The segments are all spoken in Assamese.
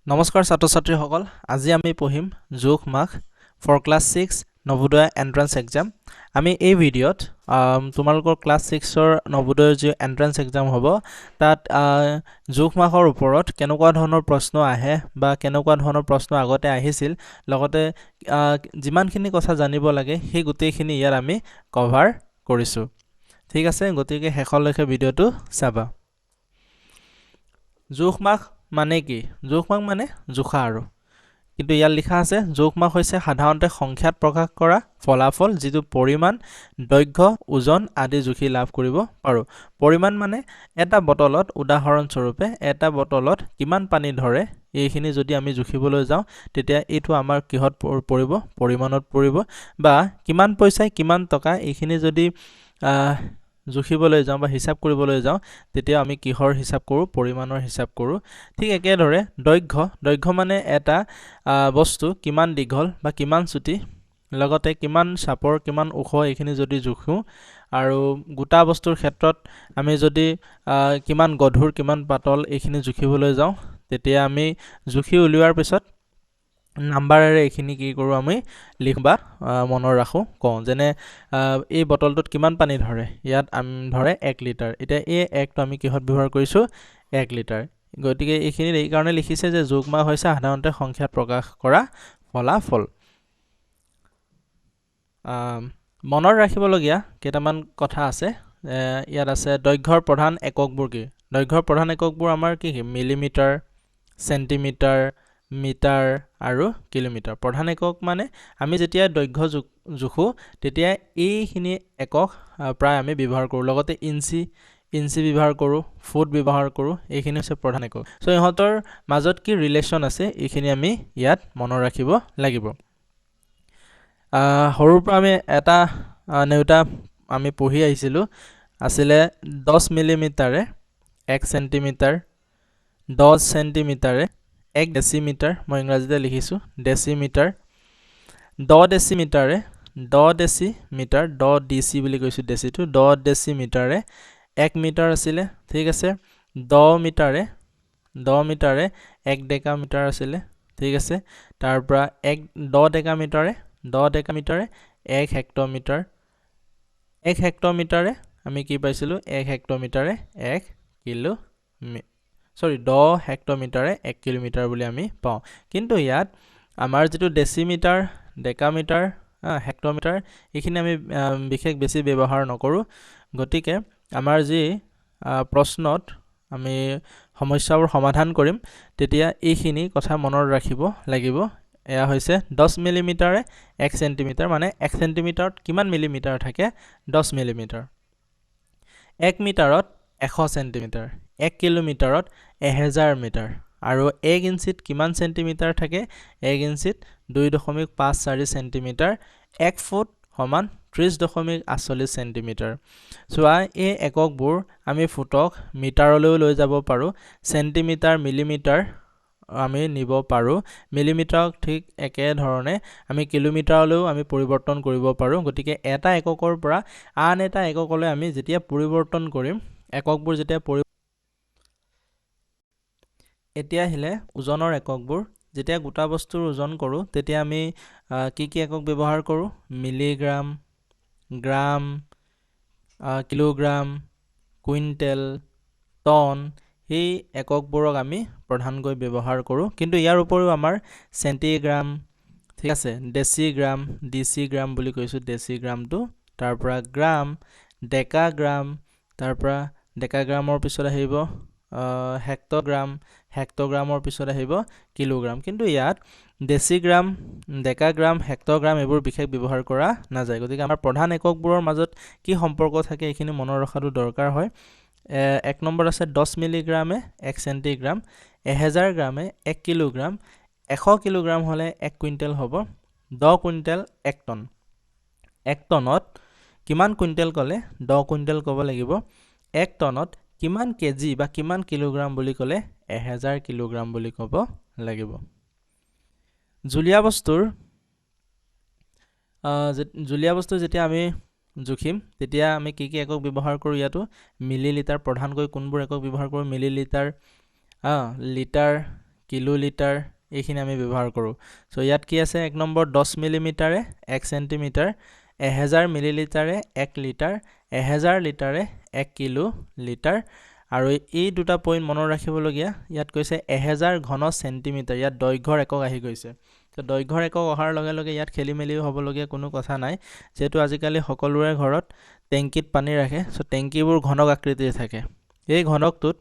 নমস্কাৰ ছাত্ৰ ছাত্ৰীসকল, আজি আমি পঢ়িম জোখ মাখ for class 6 Navodaya entrance exam. আমি এই ভিডিঅ'ত তোমালোকৰ ক্লাছ 6ৰ নৱোদয়ৰ যি এণ্ট্ৰেঞ্চ এক্সাম হ'ব তাত জোখ মাখৰ ওপৰত কেনেকুৱা ধৰণৰ প্ৰশ্ন আহে বা কেনেকুৱা ধৰণৰ প্ৰশ্ন আগতে আহিছিল, লগতে যিমানখিনি কথা জানিব লাগে সেই গোটেইখিনি ইয়াত আমি কভাৰ কৰিছোঁ। ঠিক আছে, গতিকে শেষলৈকে ভিডিঅ'টো চাবা। জোখ মাখ মানে কি? জোখ মাখ মানে জোখা আৰু কিন্তু ইয়াত লিখা আছে জোখ মাখ হৈছে সাধাৰণতে সংখ্যাত প্ৰকাশ কৰা ফলাফল যিটো পৰিমাণ, দৈৰ্ঘ্য, ওজন আদি জুখি লাভ কৰিব পাৰোঁ। পৰিমাণ মানে এটা বটলত, উদাহৰণস্বৰূপে এটা বটলত কিমান পানী ধৰে এইখিনি যদি আমি জুখিবলৈ যাওঁ তেতিয়া এইটো আমাৰ কিহত পৰিব? পৰিমাণত পৰিব। বা কিমান পইচাই কিমান টকা এইখিনি যদি জুখিবলৈ যাওঁ বা হিচাপ কৰিবলৈ যাওঁ তেতিয়া আমি কিহৰ হিচাপ কৰোঁ? পৰিমাণৰ হিচাপ কৰোঁ। ঠিক একেদৰে দৈৰ্ঘ্য, দৈৰ্ঘ্য মানে এটা বস্তু কিমান দীঘল বা কিমান চুটি, লগতে কিমান চাপৰ কিমান ওখ এইখিনি যদি জুখোঁ, আৰু গোটা বস্তুৰ ক্ষেত্ৰত আমি যদি কিমান গধুৰ কিমান পাতল এইখিনি জুখিবলৈ যাওঁ তেতিয়া আমি জুখি উলিওৱাৰ পিছত নাম্বাৰেৰে এইখিনি কি কৰোঁ আমি লিখোঁ বা মনত ৰাখোঁ, কওঁ। যেনে এই বটলটোত কিমান পানী ধৰে, ইয়াত আমি ধৰে 1 লিটাৰ। এতিয়া এই 1টো আমি কিহত ব্যৱহাৰ কৰিছোঁ? 1 লিটাৰ। গতিকে এইখিনিত এইকাৰণে লিখিছে যে জোখ মাখ হৈছে সাধাৰণতে সংখ্যাত প্ৰকাশ কৰা ফলাফল। মনত ৰাখিবলগীয়া কেইটামান কথা আছে। ইয়াত আছে দৈৰ্ঘ্যৰ প্ৰধান এককবোৰ কি? দৈৰ্ঘ্যৰ প্ৰধান এককবোৰ আমাৰ কি কি? মিলিমিটাৰ, চেণ্টিমিটাৰ, মিটাৰ আৰু কিলোমিটাৰ। প্ৰধান একক মানে আমি যেতিয়া দৈৰ্ঘ্য জোখোঁ তেতিয়া এইখিনি একক প্ৰায় আমি ব্যৱহাৰ কৰোঁ। লগতে ইঞ্চি, ইঞ্চি ব্যৱহাৰ কৰোঁ, ফুট ব্যৱহাৰ কৰোঁ, এইখিনি হৈছে প্ৰধান একক। চ' ইহঁতৰ মাজত কি ৰিলেশ্যন আছে এইখিনি আমি ইয়াত মনত ৰাখিব লাগিব। সৰুৰ পৰা আমি এটা নেওতা আমি পঢ়ি আহিছিলোঁ, আছিলে 10 মিলিমিটাৰে 1 চেণ্টিমিটাৰ, 10 চেণ্টিমিটাৰে 1 ডেচিমিটাৰ, মই ইংৰাজীতে লিখিছোঁ ডেচিমিটাৰ, 10 ডেচিমিটাৰে 10 ডেচিমিটাৰ, 10 ডিচি বুলি কৈছোঁ ডেচিটো, 10 ডেচিমিটাৰে 1 মিটাৰ আছিলে। ঠিক আছে, 10 মিটাৰে 10 মিটাৰে 1 ডেকামিটাৰ আছিলে। ঠিক আছে, তাৰ পৰা এক দহ ডেকামিটাৰে 10 ডেকামিটাৰে 1 হেক্টমিটাৰ, 1 হেক্টমিটাৰে আমি কি পাইছিলোঁ? 1 হেক্টমিটাৰে 1 কিলো চৰি 10 হেক্টমিটাৰে 1 কিলোমিটাৰ বুলি আমি পাওঁ। কিন্তু ইয়াত আমাৰ যিটো ডেচিমিটাৰ, ডেকামিটাৰ, হেক্টমিটাৰ এইখিনি আমি বিশেষ বেছি ব্যৱহাৰ নকৰোঁ। গতিকে আমাৰ যি প্ৰশ্নত আমি সমস্যাবোৰ সমাধান কৰিম তেতিয়া এইখিনি কথা মনত ৰাখিব লাগিব। এয়া হৈছে 10 মিলিমিটাৰে 1 চেণ্টিমিটাৰ, মানে 1 চেণ্টিমিটাৰত কিমান মিলিমিটাৰ থাকে? 10 মিলিমিটাৰ। 1 মিটাৰত 100 চেণ্টিমিটাৰ, 1 কিলোমিটাৰত 1000 মিটাৰ, আৰু 1 ইঞ্চিত কিমান চেণ্টিমিটাৰ থাকে? 1 ইঞ্চিত 2.54 চেণ্টিমিটাৰ, 1 ফুট সমান 30.48 চেণ্টিমিটাৰ। চোৱা, এই এককবোৰ আমি ফুটক মিটাৰলৈও লৈ যাব পাৰোঁ, চেণ্টিমিটাৰ মিলিমিটাৰ আমি নিব পাৰোঁ, মিলিমিটাৰক ঠিক একেধৰণে আমি কিলোমিটাৰলৈও আমি পৰিৱৰ্তন কৰিব পাৰোঁ। গতিকে এটা এককৰ পৰা আন এটা এককলৈ আমি যেতিয়া পৰিৱৰ্তন কৰিম, এককবোৰ যেতিয়া এতিয়া আহিলে ওজনৰ এককবোৰ। যেতিয়া গোটা বস্তুৰ ওজন কৰোঁ তেতিয়া আমি কি কি একক ব্যৱহাৰ কৰোঁ? মিলিগ্ৰাম, গ্ৰাম, কিলোগ্ৰাম, কুইণ্টেল, টন, সেই এককবোৰক আমি প্ৰধানকৈ ব্যৱহাৰ কৰোঁ। কিন্তু ইয়াৰ উপৰিও আমাৰ চেণ্টিগ্ৰাম, ঠিক আছে, ডেচিগ্ৰাম, ডিচিগ্ৰাম বুলি কৈছোঁ ডেচিগ্ৰামটো, তাৰ পৰা গ্ৰাম, ডেকাগ্ৰাম, তাৰ পৰা ডেকাগ্ৰামৰ পিছত আহিব হেক্টগ্ৰাম, হেক্টগ্ৰামৰ পিছত আহিব কিলোগ্ৰাম। কিন্তু ইয়াত ডেচিগ্ৰাম, ডেকাগ্ৰাম, হেক্টগ্ৰাম এইবোৰ বিশেষ ব্যৱহাৰ কৰা নাযায়। গতিকে আমাৰ প্ৰধান এককবোৰৰ মাজত কি সম্পৰ্ক থাকে এইখিনি মনত ৰখাটো দৰকাৰ হয়। 1 নম্বৰ আছে 10 মিলিগ্ৰামে 1 চেণ্টিগ্ৰাম, 1000 গ্ৰামে 1 কিলোগ্ৰাম, 100 কিলোগ্ৰাম হ'লে 1 কুইণ্টেল হ'ব, 10 কুইণ্টেল 1 টন। 1 টনত কিমান কুইণ্টেল ক'লে 10 কুইণ্টেল ক'ব লাগিব। 1 টনত কিমান কেজি বা কিমান কিলোগ্ৰাম বুলি ক'লে 1000 কিলোগ্ৰাম বুলি ক'ব লাগিব। জুলীয়া বস্তুৰ জুলীয়া বস্তু যেতিয়া আমি জুখিম তেতিয়া আমি কি কি একক ব্যৱহাৰ কৰোঁ? ইয়াতো মিলিলিটাৰ, প্ৰধানকৈ কোনবোৰ একক ব্যৱহাৰ কৰোঁ? মিলিলিটাৰ, লিটাৰ, কিলোলিটাৰ এইখিনি আমি ব্যৱহাৰ কৰোঁ। চ' ইয়াত কি আছে? 1 number 10 মিলিমিটাৰে 1 centimetre, 1000 মিলিলিটাৰে 1 litre, 1000 লিটাৰে 1 kilo litre. আৰু এই দুটা পইণ্ট মনত ৰাখিবলগীয়া। ইয়াত কৈছে 1000 ঘন চেণ্টিমিটাৰ, ইয়াত দৈৰ্ঘ্যৰ একক আহি গৈছে। তো দৈৰ্ঘ্যৰ একক অহাৰ লগে লগে ইয়াত খেলি মেলি হ'বলগীয়া কোনো কথা নাই, যিহেতু আজিকালি সকলোৰে ঘৰত টেংকিত পানী ৰাখে। চ' টেংকিবোৰ ঘনক আকৃতিৰ থাকে। এই ঘনকটোত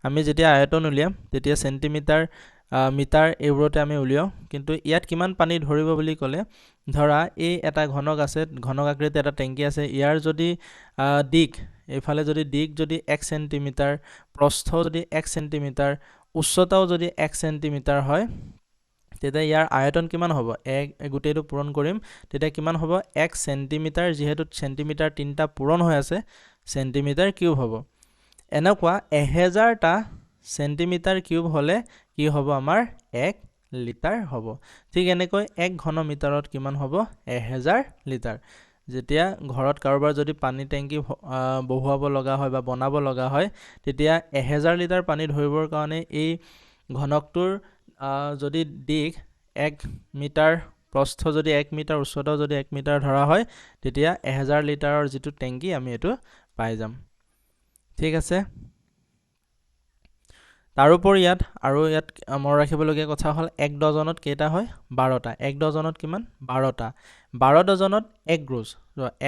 আমি যেতিয়া আয়তন উলিয়াম তেতিয়া চেণ্টিমিটাৰ, মিটাৰ এইবোৰতে আমি উলিয়াওঁ। কিন্তু ইয়াত কিমান পানী ধৰিব বুলি ক'লে, ধৰা এই এটা ঘনক আছে, ঘনক আকৃতিৰ এটা টেংকি আছে, ইয়াৰ যদি দিশ এইফালে যদি দিশ যদি 1 চেণ্টিমিটাৰ, প্ৰস্থ যদি 1 চেণ্টিমিটাৰ, উচ্চতাও যদি 1 চেণ্টিমিটাৰ হয়, তেতিয়া ইয়াৰ আয়তন কিমান হ'ব? এক গোটেইটো পূৰণ কৰিম, তেতিয়া কিমান হ'ব? 1 চেণ্টিমিটাৰ, যিহেতু চেণ্টিমিটাৰ তিনিটা পূৰণ হৈ আছে, চেণ্টিমিটাৰ কিউব হ'ব। এনেকুৱা 1000টা চেণ্টিমিটাৰ কিউব হ'লে কি হ'ব? আমাৰ 1 লিটাৰ হ'ব। ঠিক এনেকৈ 1 ঘন মিটাৰত কিমান হ'ব? 1000 লিটাৰ। যেতিয়া ঘৰত কাৰোবাৰ যদি পানী টেংকি বহুৱাব লগা হয় বা বনাব লগা হয়, তেতিয়া 1000 লিটাৰ পানী ধৰিবৰ কাৰণে এই ঘনকটোৰ যদি দিশ 1 মিটাৰ, প্ৰস্থ যদি 1 মিটাৰ, উচ্চতাও যদি 1 মিটাৰ ধৰা হয়, তেতিয়া 1000 লিটাৰৰ যিটো টেংকি আমি এইটো পাই যাম। ঠিক আছে। তাৰোপৰি ইয়াত আৰু ইয়াত মনত ৰাখিবলগীয়া কথা হ'ল 1 ডজনত কেইটা হয়? 12টা। 1 ডজনত কিমান? 12টা। 12 ডজনত 1 গ্ৰুচ।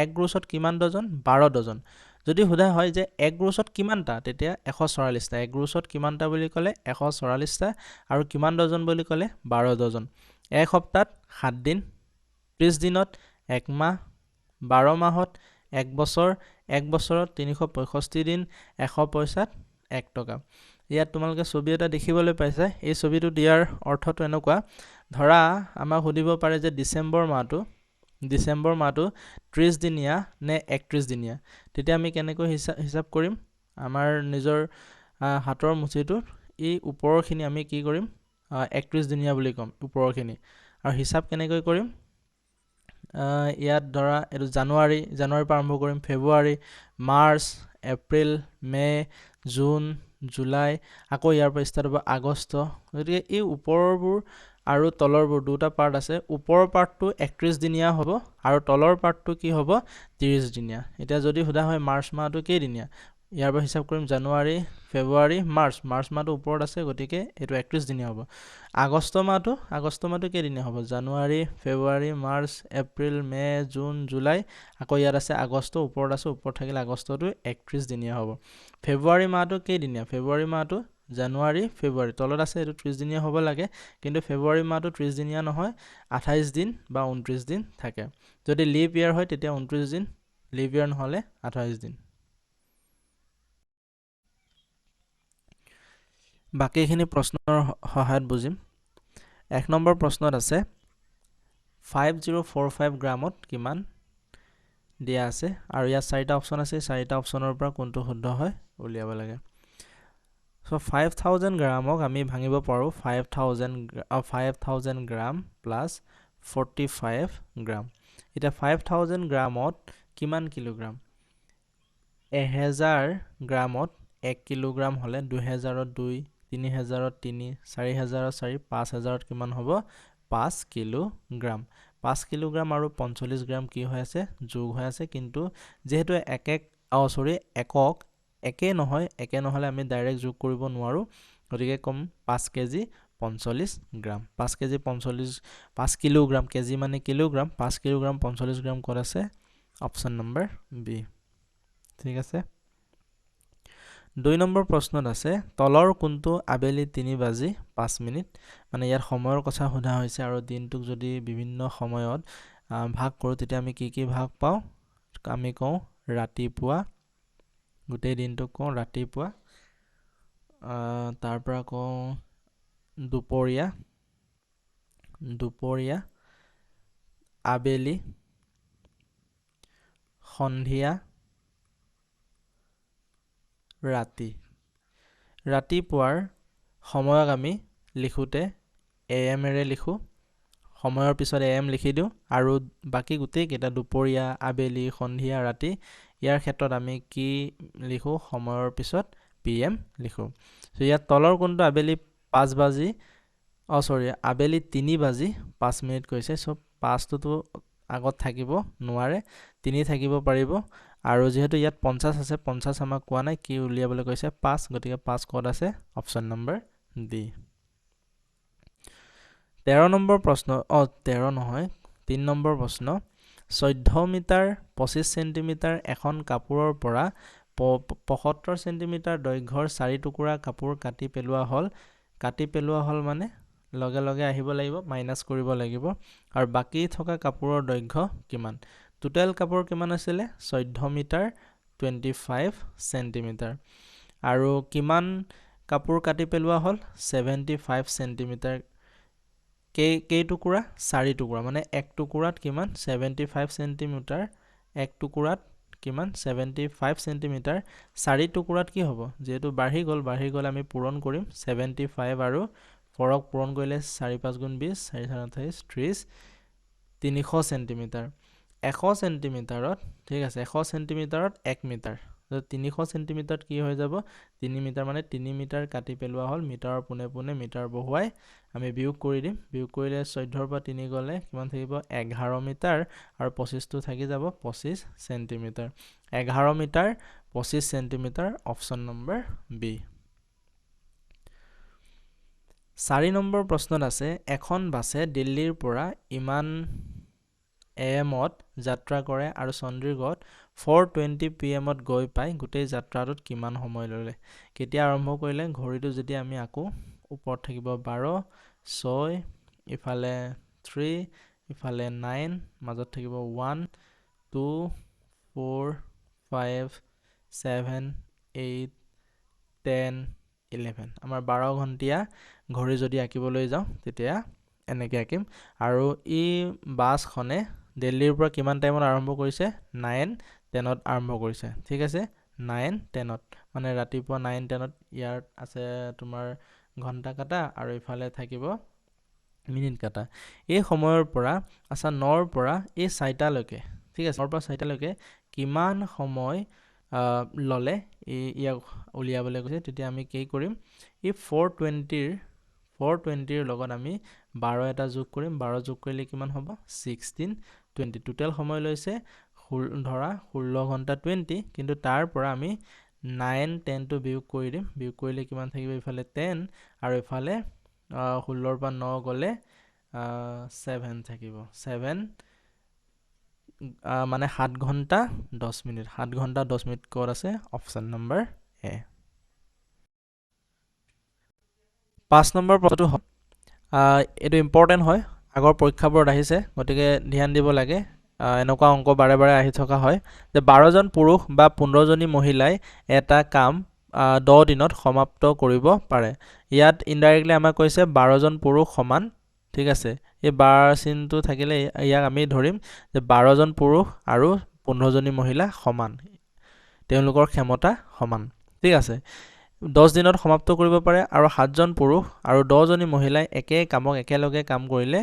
1 গ্ৰুচত কিমান ডজন? 12 ডজন। যদি সোধা হয় যে 1 গ্ৰুচত কিমানটা, তেতিয়া 144টা। 1 গ্ৰুচত কিমানটা বুলি ক'লে 144টা, আৰু কিমান ডজন বুলি ক'লে 12 ডজন। এক সপ্তাহত 7 দিন, 30 দিনত 1 মাহ, 12 মাহত 1 বছৰ, 1 বছৰত 365 দিন, 100 পইচাত 1 টকা। ইয়াত তোমালোকে ছবি এটা দেখিবলৈ পাইছা। এই ছবিটো দিয়াৰ অৰ্থটো এনেকুৱা, ধৰা আমাক সুধিব পাৰে যে ডিচেম্বৰ মাহটো 30 দিনীয়া নে 31 দিনীয়া, তেতিয়া আমি কেনেকৈ হিচাপ কৰিম? আমাৰ নিজৰ হাতৰ মুঠিটোত এই ওপৰৰখিনি আমি কি কৰিম? 31 দিনীয়া বুলি ক'ম ওপৰৰখিনি। আৰু হিচাপ কেনেকৈ কৰিম? ইয়াত ধৰা এইটো জানুৱাৰীৰ পৰা আৰম্ভ কৰিম, ফেব্ৰুৱাৰী, মাৰ্চ, এপ্ৰিল, মে', জুন, জুলাই, আকৌ ইয়াৰ পৰা ষ্টাৰ্ট হ'ব আগষ্ট। গতিকে এই ওপৰৰবোৰ আৰু তলৰবোৰ দুটা পাৰ্ট আছে। ওপৰৰ পাৰ্টটো 31 দিনীয়া হ'ব আৰু তলৰ পাৰ্টটো কি হ'ব? 30 দিনীয়া। এতিয়া যদি সোধা হয় মাৰ্চ মাহটো কেইদিনীয়া, ইয়াৰ পৰা হিচাপ কৰিম জানুৱাৰী, ফেব্ৰুৱাৰী, মাৰ্চ। মাৰ্চ মাহটো ওপৰত আছে, গতিকে এইটো 31 দিনীয়া হ'ব। আগষ্ট মাহটো কেইদিনীয়া হ'ব? জানুৱাৰী, ফেব্ৰুৱাৰী, মাৰ্চ, এপ্ৰিল, মে', জুন, জুলাই, আকৌ ইয়াত আছে আগষ্ট, ওপৰত আছে, ওপৰত থাকিলে আগষ্টটো 31 দিনীয়া হ'ব। ফেব্ৰুৱাৰী মাহটো কেইদিনীয়া? ফেব্ৰুৱাৰী মাহটো জানুৱাৰী, ফেব্ৰুৱাৰী তলত আছে, এইটো 30 দিনীয়া হ'ব লাগে, কিন্তু ফেব্ৰুৱাৰী মাহটো 30 দিনীয়া নহয়, 28 দিন বা 29 দিন থাকে। যদি লিপ ইয়েৰ হয় তেতিয়া 29 দিন, লিপ ইয়েৰ নহ'লে 28 দিন। বাকীখিনি প্ৰশ্নৰ সহায়ত বুজিম। 1 নম্বৰ প্ৰশ্নত আছে 5045 গ্ৰামত কিমান দিয়া আছে, আৰু ইয়াত চাৰিটা অপশ্যন আছে, চাৰিটা অপশ্যনৰ পৰা কোনটো শুদ্ধ হয় উলিয়াব লাগে। চ' 5000 গ্ৰামক আমি ভাঙিব পাৰোঁ 5000 গ্ৰাম প্লাছ 45 গ্ৰাম। এতিয়া 5000 গ্ৰামত কিমান কিলোগ্ৰাম? 1000 গ্ৰামত 1 কিলোগ্ৰাম হ'লে দুহেজাৰত 2, তিনিহেজাৰত 3, চাৰিহেজাৰত 4, পাঁচহেজাৰত কিমান হ'ব? 5 কিলোগ্ৰাম। 5 কিলোগ্ৰাম আৰু 45 গ্ৰাম কি হৈ আছে? যোগ হৈ আছে, কিন্তু যিহেতু একক একে নহয়, একে নহ'লে আমি ডাইৰেক্ট যোগ কৰিব নোৱাৰোঁ, গতিকে কম 5 K 45 gram. 5 K 45, 5 kilogram, K G kilogram, 5 kilogram 45 gram ক'ত আছে? Option number B. ঠিক আছে। 2 নম্বৰ প্ৰশ্নত আছে তলৰ কোনটো আবেলি তিনি বাজি পাঁচ মিনিট, মানে ইয়াত সময়ৰ কথা সোধা হৈছে, আৰু দিনটোক যদি বিভিন্ন সময়ত ভাগ কৰোঁ তেতিয়া আমি কি কি ভাগ পাওঁ? আমি কওঁ ৰাতিপুৱা, গোটেই দিনটোক কওঁ ৰাতিপুৱা, তাৰ পৰা কওঁ দুপৰীয়া, দুপৰীয়া, আবেলি, সন্ধিয়া, ৰাতি। ৰাতিপুৱাৰ সময়ক আমি লিখোঁতে এ এমেৰে লিখোঁ, সময়ৰ পিছত এ এম লিখি দিওঁ, আৰু বাকী গোটেইকেইটা দুপৰীয়া, আবেলি, সন্ধিয়া, ৰাতি ইয়াৰ ক্ষেত্ৰত আমি কি লিখোঁ? সময়ৰ পিছত পি এম লিখোঁ। চ' ইয়াত তলৰ কোনটো আবেলি পাঁচ বাজি অঁ চৰি, আবেলি 3:05 কৈছে। চ' পাঁচটোতো আগত থাকিব নোৱাৰে, 3 থাকিব পাৰিব। আৰু যিহেতু ইয়াত 50 আছে, 50 আমাক কোৱা নাই, কি উলিয়াবলৈ কৈছে 5, গতিকে 5 ক'ত আছে? Option number D. 13 number প্ৰশ্ন, তেৰ নহয়, 3 নম্বৰ প্ৰশ্ন, 14 মিটাৰ 25 চেণ্টিমিটাৰ এখন কাপোৰৰ পৰা 75 চেণ্টিমিটাৰ দৈৰ্ঘ্যৰ 4 টুকুৰা কাপোৰ কাটি পেলোৱা হ'ল। কাটি পেলোৱা হ'ল মানে লগে লগে আহিব লাগিব, মাইনাছ কৰিব লাগিব। আৰু বাকী থকা কাপোৰৰ দৈৰ্ঘ্য কিমান? টোটেল কাপোৰ কিমান আছিলে? 14 মিটাৰ 25 চেণ্টিমিটাৰ। আৰু কিমান কাপোৰ কাটি পেলোৱা হ'ল? 75 চেণ্টিমিটাৰ। কেইটুকুৰা? 4 টুকুৰা, মানে এক টুকুৰাত কিমান? 75 চেণ্টিমিটাৰ। এক টুকুৰাত কিমান? 75 চেণ্টিমিটাৰ। 4 টুকুৰাত কি হ'ব? যিহেতু বাঢ়ি গ'ল, বাঢ়ি গ'লে আমি পূৰণ কৰিম। 75 আৰু ফ'ৰক পূৰণ কৰিলে চাৰি পাঁচ গুণ বিছ, চাৰি চাৰি আঠাইছ, ত্ৰিছ, তিনিশ চেণ্টিমিটাৰ। এশ চেণ্টিমিটাৰত, ঠিক আছে, এশ চেণ্টিমিটাৰত এক মিটাৰ। তিনিশ চেণ্টিমিটাৰত কি হৈ যাব? 3 মিটাৰ, মানে 3 মিটাৰ কাটি পেলোৱা হ'ল। মিটাৰৰ পোনে পোনে মিটাৰ বহুৱাই আমি বিয়োগ কৰি দিম। বিয়োগ কৰিলে চৈধ্যৰ পৰা 3 গ'লে কিমান থাকিব? 11 মিটাৰ। আৰু পঁচিছটো থাকি যাব 25 centimetre. 11 metre 25 centimetre, option number B. 4 number প্ৰশ্নত আছে, এখন বাছে দিল্লীৰ পৰা ইমান এ এমত যাত্ৰা কৰে আৰু চণ্ডীগড়ত 4:20 পি এমত গৈ পাই গোটেই যাত্ৰাটোত কিমান সময় ল'লে? কেতিয়া আৰম্ভ কৰিলে? ঘড়ীটো যেতিয়া আমি আকো, ওপৰত থাকিব 12, 6, ইফালে 3, ইফালে 9, মাজত থাকিব 1, 2, 4, 5, 7, 8, 10, 11। আমাৰ 12 ঘণ্টীয়া ঘড়ী যদি আঁকিবলৈ যাওঁ তেতিয়া এনেকৈ আঁকিম। আৰু এই বাছখনে দিল্লীৰ পৰা কিমান টাইমত আৰম্ভ কৰিছে? 9:10 আৰম্ভ কৰিছে। ঠিক আছে, 9:10, মানে ৰাতিপুৱা 9:10 ইয়াত আছে তোমাৰ ঘণ্টা কাটা আৰু ইফালে থাকিব মিনিট কাটা। এই সময়ৰ পৰা, আচ্ছা, নৰ পৰা এই চাৰিটালৈকে, ঠিক আছে, নৰ পৰা চাৰিটালৈকে কিমান সময় ল'লে এই ইয়াক উলিয়াবলৈ কৈছে। তেতিয়া আমি কি কৰিম? এই ফ'ৰ টুৱেণ্টিৰ লগত আমি 12 এটা যোগ কৰিম। 12 যোগ কৰিলে কিমান হ'ব? 16:20। টোটেল সময় লৈছে ধৰা 16 ঘণ্টা 20, কিন্তু তাৰ পৰা আমি 9:10টো বিয়োগ কৰি দিম। বিয়োগ কৰিলে কিমান থাকিব? ইফালে 10 আৰু ইফালে ষোল্লৰ পৰা ন গ'লে 7 থাকিব। 7, মানে 7 ঘণ্টা 10 মিনিট। 7 ঘণ্টা 10 মিনিট ক'ত আছে? Option number A. 5 number প্ৰশ্নটো হ'ল, এইটো ইম্পৰ্টেণ্ট হয়, আগৰ পৰীক্ষাবোৰত আহিছে, গতিকে ধ্যান দিব লাগে। এনেকুৱা অংক বাৰে বাৰে আহি থকা হয় যে বাৰজন পুৰুষ বা পোন্ধৰজনী মহিলাই এটা কাম 10 দিনত সমাপ্ত কৰিব পাৰে। ইয়াত ইনডাইৰেক্টলি আমাক কৈছে বাৰজন পুৰুষ সমান, ঠিক আছে, এই বাৰ চিনটো থাকিলে ইয়াক আমি ধৰিম যে বাৰজন পুৰুষ আৰু পোন্ধৰজনী মহিলা সমান, তেওঁলোকৰ ক্ষমতা সমান, ঠিক আছে। 10 দিনত সমাপ্ত কৰিব পাৰে আৰু সাতজন পুৰুষ আৰু দহজনী মহিলাই একে কামক একেলগে কাম কৰিলে,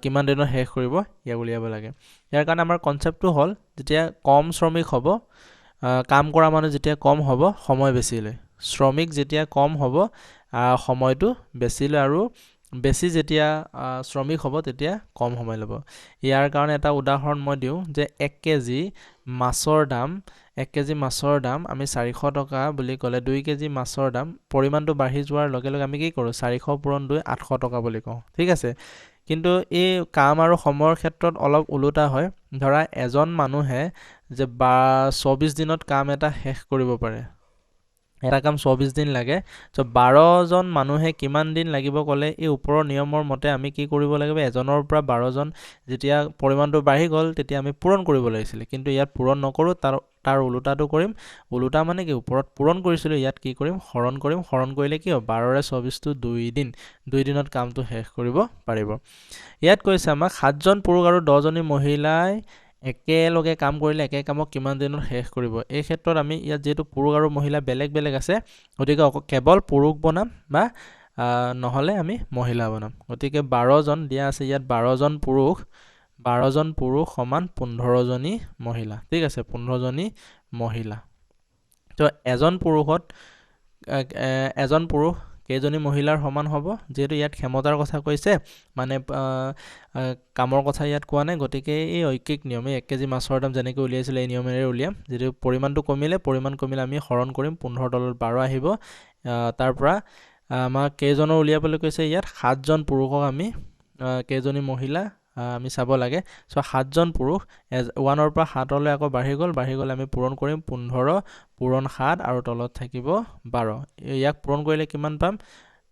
কিমান দিনত শেষ কৰিব ইয়াক উলিয়াব লাগে। ইয়াৰ কাৰণে আমাৰ কনচেপ্টটো হ'ল যেতিয়া কম শ্ৰমিক হ'ব, কাম কৰা মানুহ যেতিয়া কম হ'ব সময় বেছি লয়, শ্ৰমিক যেতিয়া কম হ'ব, সময়টো বেছি লয় আৰু বেছি যেতিয়া শ্ৰমিক হ'ব তেতিয়া কম সময় ল'ব। ইয়াৰ কাৰণে এটা উদাহৰণ মই দিওঁ যে এক কেজি মাছৰ দাম, এক কেজি মাছৰ দাম আমি 400 টকা বুলি ক'লে 2 কেজি মাছৰ দাম পৰিমাণটো বাঢ়ি যোৱাৰ লগে লগে আমি কি কৰোঁ, চাৰিশ পূৰণ দুই আঠশ টকা বুলি কওঁ, ঠিক আছে। কিন্তু এই কাম আৰু সময়ৰ ক্ষেত্ৰত অলপ ওলোটা হয়। ধৰা এজন মানুহে যে বা 24 দিনত কাম এটা শেষ কৰিব পাৰে, এটা কাম 24 দিন লাগে, ত' বাৰজন মানুহে কিমান দিন লাগিব ক'লে এই ওপৰৰ নিয়মৰ মতে আমি কি কৰিব লাগিব, এজনৰ পৰা বাৰজন যেতিয়া পৰিমাণটো বাঢ়ি গ'ল তেতিয়া আমি পূৰণ কৰিব লাগিছিলে, কিন্তু ইয়াত পূৰণ নকৰোঁ, তাৰ ওলোটাটো কৰিম। ওলোটা মানে কি, ওপৰত পূৰণ কৰিছিলোঁ, ইয়াত কি কৰিম, হৰণ কৰিম। হৰণ কৰিলে কি হ'ব, বাৰৰে চৌবিছটো দুই দিন, দুই দিনত কামটো শেষ কৰিব পাৰিব। ইয়াত কৈছে আমাক সাতজন পুৰুষ আৰু দহজনী মহিলাই একেলগে কাম কৰিলে একে কামক কিমান দিনত শেষ কৰিব। এই ক্ষেত্ৰত আমি ইয়াত যিহেতু পুৰুষ আৰু মহিলা বেলেগ বেলেগ আছে, গতিকে কেৱল পুৰুষ বনাম বা, নহ'লে আমি মহিলা বনাম। গতিকে বাৰজন দিয়া আছে ইয়াত, বাৰজন পুৰুষ সমান পোন্ধৰজনী মহিলা, ঠিক আছে, পোন্ধৰজনী মহিলা। তো এজন পুৰুষত, এজন পুৰুষ কেইজনী মহিলাৰ সমান হ'ব? যিহেতু ইয়াত ক্ষমতাৰ কথা কৈছে, মানে কামৰ কথা ইয়াত কোৱা নাই, গতিকে এই ঐকিক নিয়ম, এই 1 কেজি মাছৰ দাম যেনেকৈ উলিয়াইছিলে এই নিয়মেৰে উলিয়াম। যিটো পৰিমাণটো কমিলে, পৰিমাণ কমিলে আমি হৰণ কৰিম, 15 তলত 12 আহিব। তাৰ পৰা আমাক কেইজনৰ উলিয়াবলৈ কৈছে ইয়াত 7জন পুৰুষক আমি কেইজনী মহিলা আমি চাব লাগে। চ' 7জন পুৰুষ, ওৱানৰ পৰা 7লৈ আকৌ বাঢ়ি গ'ল, বাঢ়ি গ'লে আমি পূৰণ কৰিম 15 পূৰণ 7 আৰু তলত থাকিব 12। ইয়াক পূৰণ কৰিলে কিমান পাম?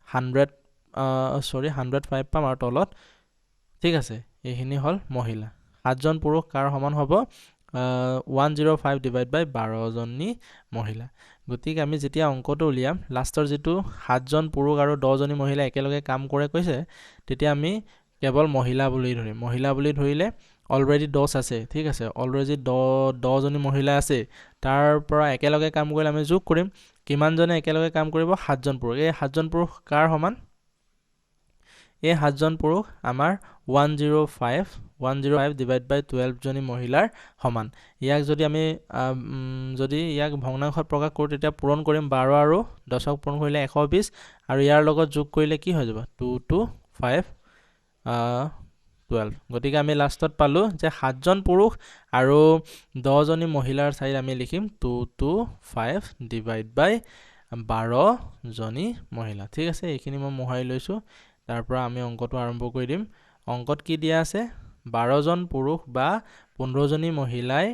105 পাম আৰু তলত, ঠিক আছে, এইখিনি হ'ল মহিলা। 7জন পুৰুষ কাৰ সমান হ'ব? 105 ডিভাইড বাই 12জনী মহিলা। গতিকে আমি যেতিয়া অংকটো উলিয়াম, লাষ্টৰ যিটো 7জন পুৰুষ আৰু 10জনী মহিলা একেলগে কাম কৰে কৈছে, তেতিয়া আমি কেৱল মহিলা বুলি ধৰিম। মহিলা বুলি ধৰিলে অলৰেডি 10 আছে, ঠিক আছে, অলৰেডি 10জনী মহিলা আছে, তাৰ পৰা একেলগে কাম কৰিলে আমি যোগ কৰিম। কিমানজনে একেলগে কাম কৰিব? 7জন পুৰুষ। এই 7জন পুৰুষ কাৰ সমান? এই 7জন পুৰুষ আমাৰ 105 ডিভাইড বাই 12জনী মহিলাৰ সমান। ইয়াক যদি আমি যদি ইয়াক ভগ্নাংশত প্ৰকাশ কৰোঁ, তেতিয়া পূৰণ কৰিম 12 আৰু 10ক পূৰণ কৰিলে 120, আৰু ইয়াৰ লগত যোগ কৰিলে কি হৈ যাব? 2 2 5 12। গতিকে আমি লাষ্টত পালোঁ যে 7জন পুৰুষ আৰু 10জনী মহিলাৰ ঠাইত আমি লিখিম 2 2 5 ডিভাইড বাই 12জনী মহিলা। ঠিক আছে, এইখিনি মই মোহাৰি লৈছোঁ। তাৰ পৰা আমি অংকটো আৰম্ভ কৰি দিম। অংকত কি দিয়া আছে? 12জন পুৰুষ বা 15জনী মহিলাই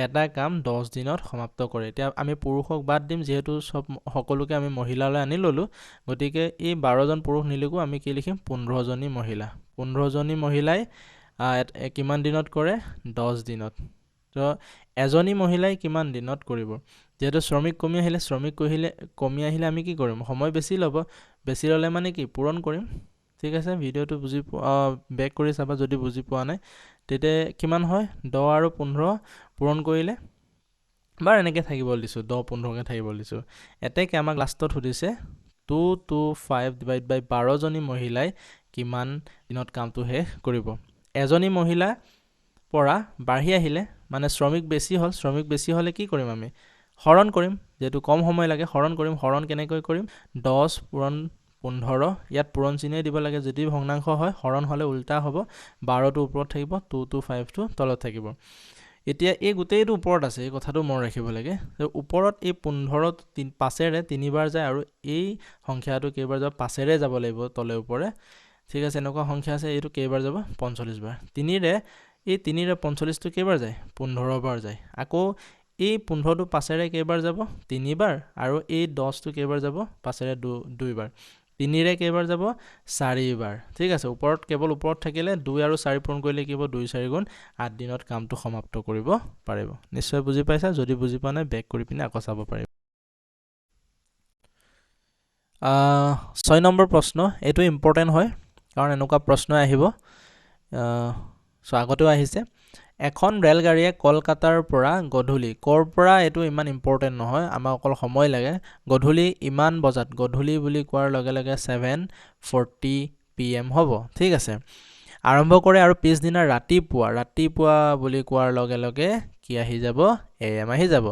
এটা কাম 10 দিনত সমাপ্ত কৰে। এতিয়া আমি পুৰুষক বাদ দিম, যিহেতু সকলোকে আমি মহিলালৈ আনি ল'লোঁ, গতিকে এই 12জন পুৰুষ নিলিখোঁ, আমি কি লিখিম? 15জনী মহিলা। 15জনী মহিলাই কিমান দিনত কৰে? 10 দিনত। তো এজনী মহিলাই কিমান দিনত কৰিব? যিহেতু শ্ৰমিক কমি আহিলে, শ্ৰমিক কমি আহিলে আমি কি কৰিম? সময় বেছি ল'ব। বেছি ল'লে মানে কি? পূৰণ কৰিম। ঠিক আছে, ভিডিঅ'টো বুজি বেক কৰি চাবা যদি বুজি পোৱা নাই। তেতিয়া কিমান হয়? 10 আৰু 15 পূৰণ কৰিলে বাৰু এনেকৈ থাকিব দিছোঁ, 10 15কৈ থাকিব দিছোঁ। এতেকে আমাক লাষ্টত সুধিছে 2 2 5 ডিভাইড বাই 12জনী মহিলাই কিমান দিনত কামটো শেষ কৰিব? এজনী মহিলা পৰা বাঢ়ি আহিলে মানে শ্ৰমিক বেছি হ'ল, শ্ৰমিক বেছি হ'লে কি কৰিম আমি? হৰণ কৰিম, যিহেতু কম সময় লাগে হৰণ কৰিম। হৰণ কেনেকৈ কৰিম? 10 পূৰণ 15, ইয়াত পূৰণ চিহ্নই দিব লাগে, যদি ভগ্নাংশ হয় হৰণ হ'লে উল্টা হ'ব, 12টো ওপৰত থাকিব, 2 2 5টো তলত থাকিব। এতিয়া এই গোটেইটো ওপৰত আছে, এই কথাটো মনত ৰাখিব লাগে যে ওপৰত এই 15 পাঁচেৰে তিনিবাৰ যায় আৰু এই সংখ্যাটো কেইবাৰ যাব? পাঁচেৰে যাব লাগিব তলে ওপৰে। ঠিক আছে, এনেকুৱা সংখ্যা আছে, এইটো কেইবাৰ যাব? 45 বাৰ। এই তিনিৰে 45টো কেইবাৰ যায়? 15 বাৰ যায়। আকৌ এই 15টো পাঁচেৰে কেইবাৰ যাব? তিনিবাৰ। আৰু এই 10টো কেইবাৰ যাব? পাঁচেৰে দুইবাৰ। তিনিৰে কেইবাৰ যাব? চাৰিবাৰ। ঠিক আছে, ওপৰত কেৱল ওপৰত থাকিলে 2 আৰু 4 পূৰণ কৰিলে কি হ'ব? 2 4 গুণ 8 দিনত কামটো সমাপ্ত কৰিব পাৰিব। নিশ্চয় বুজি পাইছা? যদি বুজি পোৱা নাই বেক কৰি পিনে আকৌ চাব পাৰিব। 6 নম্বৰ প্ৰশ্ন, এইটো ইম্পৰ্টেণ্ট হয় কাৰণ এনেকুৱা প্ৰশ্নই আহিব, চ' আগতেও আহিছে। এখন ৰেলগাড়ীয়ে কলকাতাৰ পৰা গধূলি, ক'ৰ পৰা এইটো ইমান ইম্পৰ্টেণ্ট নহয়, আমাক অকল সময় লাগে, গধূলি ইমান বজাত, গধূলি বুলি কোৱাৰ লগে লগে 7:40 PM হ'ব। ঠিক আছে, আৰম্ভ কৰে আৰু পিছদিনা ৰাতিপুৱা, ৰাতিপুৱা বুলি কোৱাৰ লগে লগে কি আহি যাব? AM আহি যাব।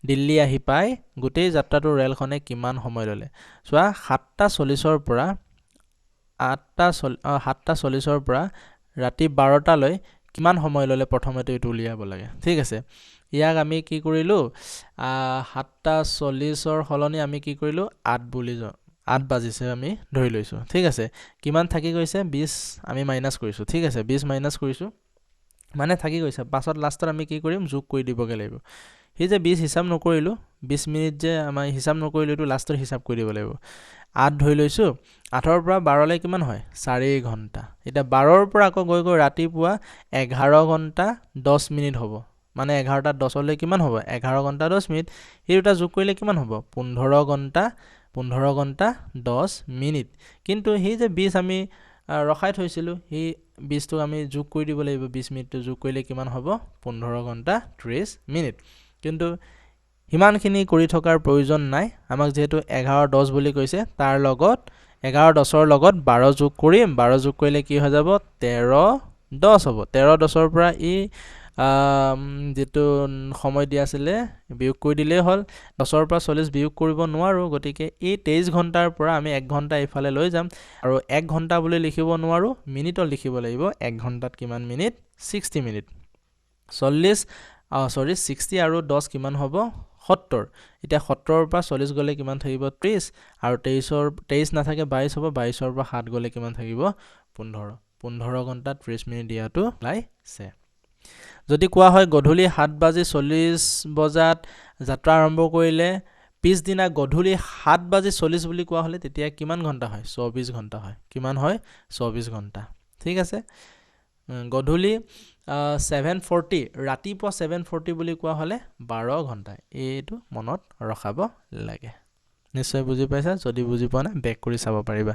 দিল্লী আহি পাই গোটেই যাত্ৰাটো ৰেলখনে কিমান সময় ল'লে? চোৱা, সাতটা চল্লিছৰ পৰা আঠটা সাতটা চল্লিছৰ পৰা ৰাতি 12টালৈ কিমান সময় ল'লে প্ৰথমতে এইটো উলিয়াব লাগে। ঠিক আছে, ইয়াক আমি কি কৰিলোঁ? সাতটা চল্লিছৰ সলনি আমি কি কৰিলোঁ? 8 বাজিছে আমি ধৰি লৈছোঁ। ঠিক আছে, কিমান থাকি গৈছে? 20 আমি মাইনাছ কৰিছোঁ। ঠিক আছে, 20 মাইনাছ কৰিছোঁ মানে থাকি গৈছে। পাছত লাষ্টত আমি কি কৰিম? যোগ কৰি দিবগৈ লাগিব। সেই যে 20 হিচাপ নকৰিলোঁ, 20 মিনিট যে আমাৰ হিচাপ নকৰিলোঁ, এইটো লাষ্টত হিচাপ কৰি দিব লাগিব। 8 ধৰি লৈছোঁ, 8ৰ পৰা 12লৈ কিমান হয়? 4 ঘণ্টা। এতিয়া 12ৰ পৰা আকৌ গৈ গৈ ৰাতিপুৱা 11 ঘণ্টা 10 মিনিট হ'ব, মানে এঘাৰটা দহলৈ কিমান হ'ব? 11 ঘণ্টা 10 মিনিট। সেই দুটা যোগ কৰিলে কিমান হ'ব? 15 ঘণ্টা 10 মিনিট। কিন্তু সেই যে 20 আমি ৰখাই থৈছিলোঁ, সেই 20টোক আমি যোগ কৰি দিব লাগিব। 20 মিনিটটো যোগ কৰিলে কিমান হ'ব? 15 ঘণ্টা 30 মিনিট। কিন্তু সিমানখিনি কৰি থকাৰ প্ৰয়োজন নাই, আমাক যিহেতু 11:10 বুলি কৈছে, তাৰ লগত 11:10ৰ লগত 12 যোগ কৰিম। 12 যোগ কৰিলে কি হৈ যাব? 13:10 হ'ব। 13:10ৰ পৰা এই যিটো সময় দিয়া আছিলে বিয়োগ কৰি দিলেই হ'ল। দহৰ পৰা 40 বিয়োগ কৰিব নোৱাৰোঁ, গতিকে এই 23 ঘণ্টাৰ পৰা আমি 1 ঘণ্টা এইফালে লৈ যাম আৰু 1 ঘণ্টা বুলি লিখিব নোৱাৰোঁ, মিনিটত লিখিব লাগিব। 1 ঘণ্টাত কিমান মিনিট? 60 মিনিট। 60 আৰু 10 কিমান হ'ব? 70। এতিয়া 70ৰ পৰা 40 গ'লে কিমান থাকিব? 30। আৰু 23 নাথাকে 22 হ'ব, 22ৰ পৰা 7 গ'লে কিমান থাকিব? 15। 15 ঘণ্টা 30 মিনিট দিয়াটো ওলাইছে। যদি কোৱা হয় গধূলি 7:40 বজাত যাত্ৰা আৰম্ভ কৰিলে পিছদিনা গধূলি 7:40 বুলি কোৱা হ'লে তেতিয়া কিমান ঘণ্টা হয়? 24 ঘণ্টা হয়। কিমান হয়? 24 ঘণ্টা। ঠিক আছে। গধূলি 7:40, ৰাতিপুৱা 7:40 বুলি কোৱা হ'লে 12 ঘণ্টা। এইটো মনত ৰখাব লাগে। নিশ্চয় বুজি পাইছা? যদি বুজি পোৱা নাই বেক কৰি চাব পাৰিবা।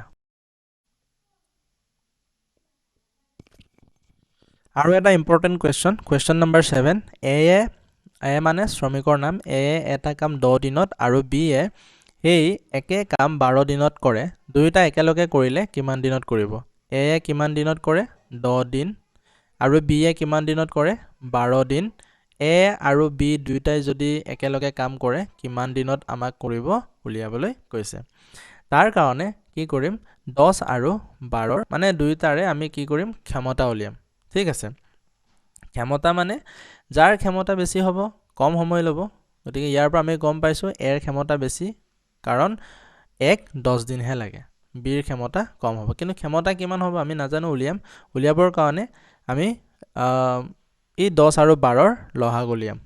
আৰু এটা ইম্পৰ্টেণ্ট কুৱেশ্যন, কুৱেশ্যন নম্বৰ 7। এ মানে শ্ৰমিকৰ নাম, এ এটা কাম 10 দিনত আৰু বি এ সেই একে কাম 12 দিনত কৰে, দুয়োটা একেলগে কৰিলে কিমান দিনত কৰিব? এ কিমান দিনত কৰে? 10 দিন। আৰু বি এ কিমান দিনত কৰে? 12 দিন। এ আৰু বি দুয়োটাই যদি একেলগে কাম কৰে কিমান দিনত আমাক কৰিব উলিয়াবলৈ কৈছে। তাৰ কাৰণে কি কৰিম? 10 আৰু 12 মানে দুয়োটাৰে আমি কি কৰিম? ক্ষমতা উলিয়াম। ঠিক আছে। ক্ষমতা মানে যাৰ ক্ষমতা বেছি হ'ব কম সময় ল'ব। গতিকে ইয়াৰ পৰা আমি গম পাইছোঁ এৰ ক্ষমতা বেছি, কাৰণ এক 10 দিনহে লাগে, বিৰ ক্ষমতা কম হ'ব। কিন্তু ক্ষমতা কিমান হ'ব আমি নাজানো, উলিয়াম। উলিয়াবৰ কাৰণে আমি এই 10 আৰু 12ৰ লহাগ উলিয়াম।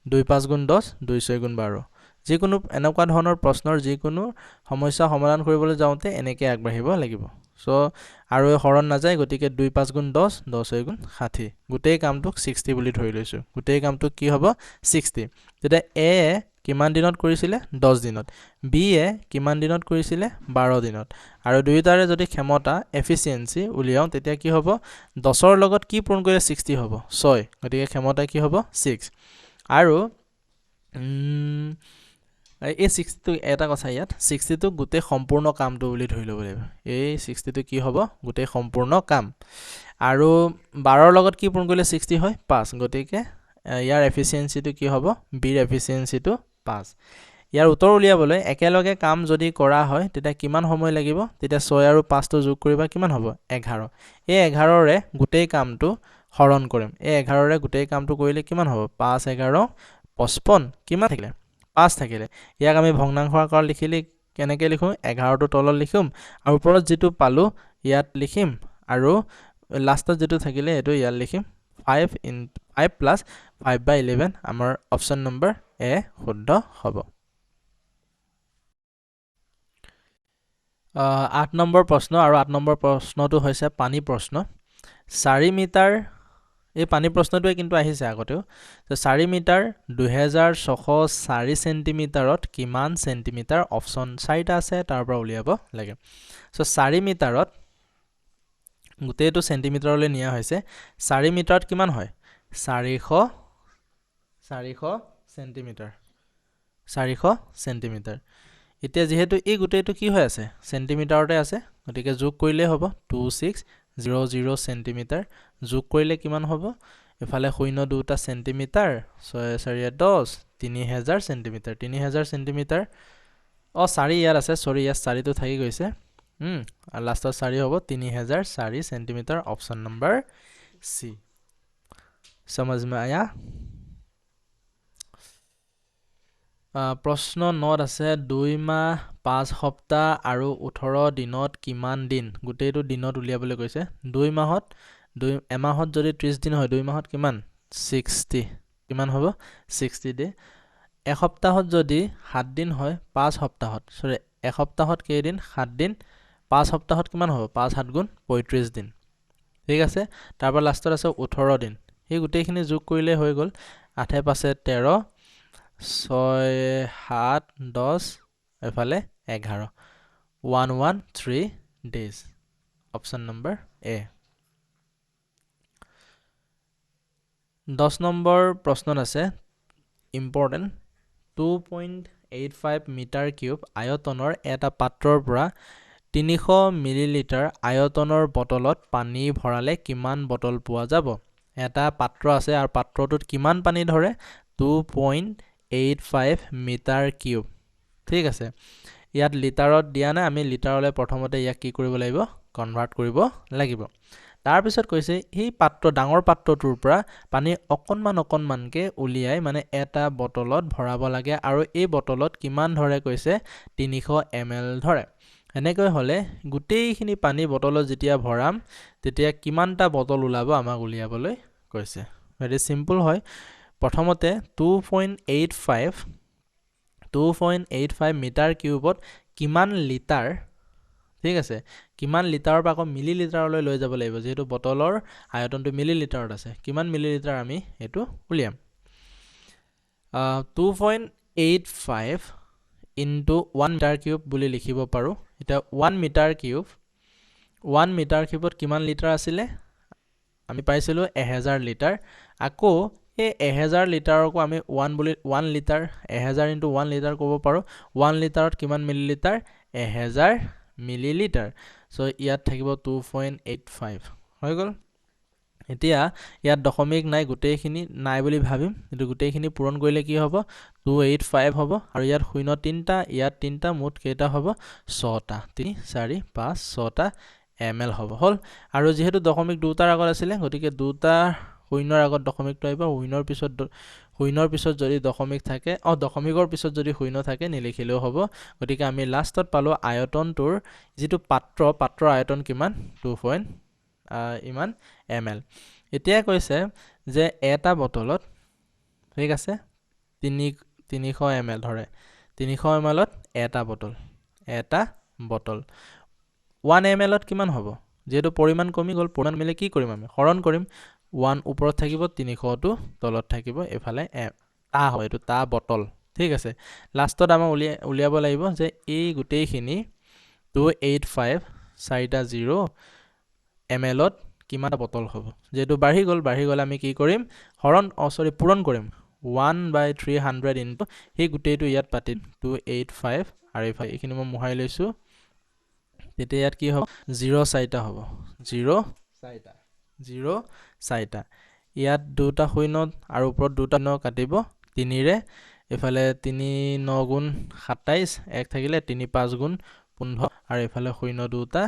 2 5 গুণ 10, 2 6 গুণ 12। যিকোনো এনেকুৱা ধৰণৰ প্ৰশ্নৰ যিকোনো সমস্যা সমাধান কৰিবলৈ যাওঁতে এনেকৈ আগবাঢ়িব লাগিব। আৰু হৰণ নাযায়, গতিকে 2 5 গুণ 10, 10 6 গুণ 60। গোটেই কামটোক 60 বুলি ধৰি লৈছোঁ। গোটেই কামটোক কি হ'ব? 60। তেতিয়া এ কিমান দিনত কৰিছিলে? 10 দিনত। বি এ কিমান দিনত কৰিছিলে? 12 দিনত। আৰু দুয়োটাৰে যদি ক্ষমতা এফিচিয়েঞ্চি উলিয়াওঁ তেতিয়া কি হ'ব? 10ৰ লগত কি পূৰণ কৰিলে 60 হ'ব? 6। গতিকে ক্ষমতা কি হ'ব? 6। আৰু এই 60টো এটা কথা, ইয়াত 60টো গোটেই সম্পূৰ্ণ কামটো বুলি ধৰি ল'ব লাগিব। এই 60টো কি হ'ব? গোটেই সম্পূৰ্ণ কাম। আৰু 12ৰ লগত কি পূৰণ কৰিলে 60 হয়? 5। গতিকে ইয়াৰ এফিচিয়েঞ্চিটো কি হ'ব? বিৰ এফিচিয়েঞ্চিটো 5। ইয়াৰ উত্তৰ উলিয়াবলৈ একেলগে কাম যদি কৰা হয় তেতিয়া কিমান সময় লাগিব? তেতিয়া 6 আৰু 5টো যোগ কৰিবা কিমান হ'ব? 11। এই 11ৰে গোটেই কামটো হৰণ কৰিম। এই 11ৰে গোটেই কামটো কৰিলে কিমান হ'ব? 5 11 55। কিমান থাকিলে? 5 থাকিলে। ইয়াক আমি ভগ্নাংশ আকাৰত লিখিলে কেনেকৈ লিখোঁ? 11টো তলত লিখিম আৰু ওপৰত যিটো পালোঁ ইয়াত লিখিম আৰু লাষ্টত যিটো থাকিলে এইটো ইয়াত লিখিম। 5 in 5 plus 5 by 11 আমাৰ অপশ্যন নম্বৰ এ শুদ্ধ হ'ব। 8 নম্বৰ প্ৰশ্ন, আৰু 8 নম্বৰ প্ৰশ্নটো হৈছে পানী প্ৰশ্ন। 4 মিটাৰ, এই পানী প্ৰশ্নটোৱে কিন্তু আহিছে আগতেও। 4 মিটাৰ 2604 চেণ্টিমিটাৰত কিমান চেণ্টিমিটাৰ? অপশ্যন 4টা আছে, তাৰ পৰা উলিয়াব লাগে। 4 মিটাৰত গোটেইটো চেণ্টিমিটাৰলৈ নিয়া হৈছে। 4 মিটাৰত কিমান হয়? 400 চেণ্টিমিটাৰ। 400 চেণ্টিমিটাৰ। এতিয়া যিহেতু এই গোটেইটো কি হৈ আছে? চেণ্টিমিটাৰতে আছে, গতিকে যোগ কৰিলেই হ'ব 2600 চেণ্টিমিটাৰ। যোগ কৰিলে কিমান হ'ব? এফালে শূন্য দুটা চেণ্টিমিটাৰ, 6 4 10, 3000 চেণ্টিমিটাৰ। 3000 চেণ্টিমিটাৰ। 4 ইয়াত আছে, চৰি, ইয়াত 4টো থাকি গৈছে। আৰু লাষ্টত 4 হ'ব, 3004 চেণ্টিমিটাৰ, অপশ্যন নম্বৰ চি। সমজ মে আয়া? প্ৰশ্ন 9 আছে, 2 মাহ 5 সপ্তাহ আৰু 18 দিনত কিমান দিন? গোটেইটো দিনত উলিয়াবলৈ কৈছে। 2 মাহত, দুই, এমাহত যদি 30 দিন হয়, 2 মাহত কিমান? 60। কিমান হ'ব? 60 ডে। এসপ্তাহত যদি 7 দিন হয়, 5 সপ্তাহত, চৰি, এসপ্তাহত কেইদিন? 7 দিন। 5 সপ্তাহত কিমান হ'ব? 5 7 গুণ 35 দিন। ঠিক আছে। তাৰপৰা লাষ্টত আছে 18 দিন। সেই গোটেইখিনি যোগ কৰিলেই হৈ গ'ল। 8 5 13, 6 7 10, এফালে 11, 113 ডেইজ, অপশ্যন নম্বৰ এ। 10 নম্বৰ প্ৰশ্নত আছে ইম্পৰ্টেণ্ট, 2.85 মিটাৰ কিউব আয়তনৰ এটা পাত্ৰৰ পৰা 300 মিলিলিটাৰ আয়তনৰ বটলত পানী ভৰালে কিমান বটল পোৱা যাব? এটা পাত্ৰ আছে আৰু পাত্ৰটোত কিমান পানী ধৰে, 2.85 মিটাৰ কিউব। ঠিক আছে, ইয়াত লিটাৰত দিয়া নাই, আমি লিটাৰলৈ প্ৰথমতে ইয়াক কি কৰিব লাগিব, কনভাৰ্ট কৰিব লাগিব। তাৰপিছত কৈছে সেই পাত্ৰ, ডাঙৰ পাত্ৰটোৰ পৰা পানী অকণমান অকণমানকৈ উলিয়াই মানে এটা বটলত ভৰাব লাগে আৰু এই বটলত কিমান ধৰে কৈছে, 300 এম এল ধৰে। এনেকৈ হ'লে গোটেইখিনি পানী বটলত যেতিয়া ভৰাম তেতিয়া কিমানটা বটল ওলাব আমাক উলিয়াবলৈ কৈছে। ভেৰি চিম্পল হয়। প্ৰথমতে 2.85 মিটাৰ কিউবত কিমান লিটাৰ, ঠিক আছে, কিমান লিটাৰৰ পৰা আকৌ মিলি লিটাৰলৈ লৈ যাব লাগিব, যিহেতু বটলৰ আয়তনটো মিলি লিটাৰত আছে, কিমান মিলি লিটাৰ আমি এইটো উলিয়াম। 2.85 ইনটু 1 মিটাৰ কিউব বুলি লিখিব পাৰোঁ। এতিয়া 1 মিটাৰ কিউবত কিমান লিটাৰ আছিলে, আমি পাইছিলোঁ 1000 লিটাৰ। আকৌ এই 1000 লিটাৰকো আমি 1 বুলি, 1 লিটাৰ, 1000 ইনটু 1 লিটাৰ ক'ব পাৰোঁ। 1 লিটাৰত কিমান মিলি লিটাৰ, 1000 মিলি লিটাৰ। চ' ইয়াত থাকিব 2.85 হৈ গ'ল। এতিয়া ইয়াত দশমিক নাই, গোটেইখিনি নাই বুলি ভাবিম, কিন্তু গোটেইখিনি পূৰণ কৰিলে কি হ'ব, 285 হ'ব। আৰু ইয়াত শূন্য তিনিটা, ইয়াত তিনিটা, মুঠ কেইটা হ'ব, ছটা, তিনি চাৰি পাঁচ ছটা এম এল হ'ব, হ'ল। আৰু যিহেতু দশমিক দুটাৰ আগত আছিলে, গতিকে দুটা শূন্যৰ আগত দশমিকটো আহিব, শূন্যৰ পিছত যদি দশমিক থাকে, দশমিকৰ পিছত যদি শূন্য থাকে নিলিখিলেও হ'ব। গতিকে আমি লাষ্টত পালোঁ আয়তনটোৰ যিটো পাত্ৰ, পাত্ৰৰ আয়তন কিমান, টু পইণ্ট, ইমান এম এল। এতিয়া কৈছে যে এটা বটলত, ঠিক আছে, 300 এম এল ধৰে, 300 এম এলত এটা বটল, এটা বটল। 1 এম এলত কিমান হ'ব, যিহেতু পৰিমাণ কমি গ'ল, পৰিমাণ কমিলে কি কৰিম আমি, হৰণ কৰিম। 1 ওপৰত থাকিব, 300টো তলত থাকিব, এইফালে টা হয়, এইটো টা বটল। ঠিক আছে, লাষ্টত আমাক উলিয়াব লাগিব যে এই গোটেইখিনি 285 চাৰিটা জিৰ' এম এলত কিমানটা বটল হ'ব। যিহেতু বাঢ়ি গ'ল, বাঢ়ি গ'লে আমি কি কৰিম, হৰণ, চৰি, পূৰণ কৰিম। 1/300 ইনটু সেই গোটেইটো ইয়াত পাতিম 285 আৰু এইফালে এইখিনি মই মোহাৰি লৈছোঁ। তেতিয়া ইয়াত কি হ'ব, জিৰ' চাৰিটা হ'ব, জিৰ' চাৰিটা, জিৰ' চাৰিটা। ইয়াত দুটা শূন্য আৰু ওপৰত দুটা শূন্য কাটিব তিনিৰে, এইফালে তিনি ন গুণ সাতাইছ, এক থাকিলে তিনি পাঁচ গুণ পোন্ধৰ, আৰু এইফালে শূন্য দুটা,